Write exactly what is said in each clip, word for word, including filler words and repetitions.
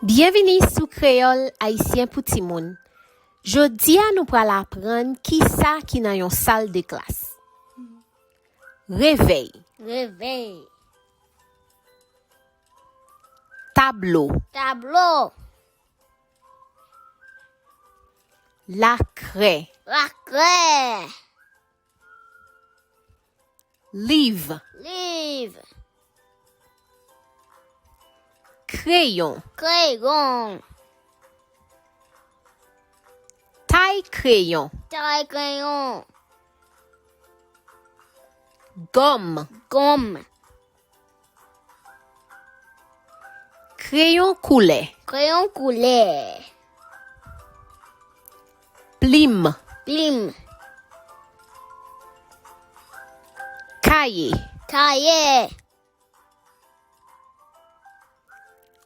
Byenvini sou Kreyòl Ayisyen pou Timoun. Jodi a, nou pral aprann kisa ki nan yon sal de klas. Revèy. Revèy. Tablo. Tablo. Lakrè. Lakrè. Liv. Liv. Kreyon. Kreyon. Tay kreyon. Tay kreyon. Gòm. Gòm. Kreyon koulè. Kreyon koulè. Plim. Plim. Kaye. Kaye.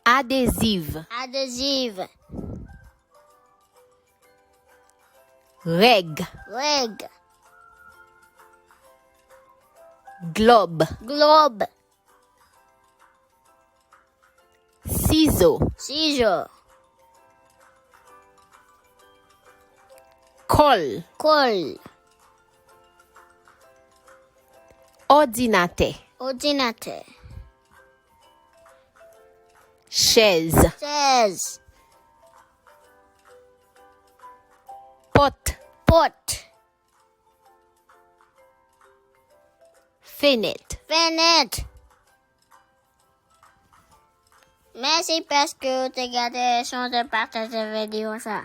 Adeziv. Adeziv. Règ. Règ. Glòb. Glòb. Sizo. Sizo. Kòl. Kòl. Òdinatè. Òdinatè. Chèz. Chèz. Pòt. Pòt. Fenèt. Fenèt. Mèsi paske w te gade, sonje pataje videyo sa.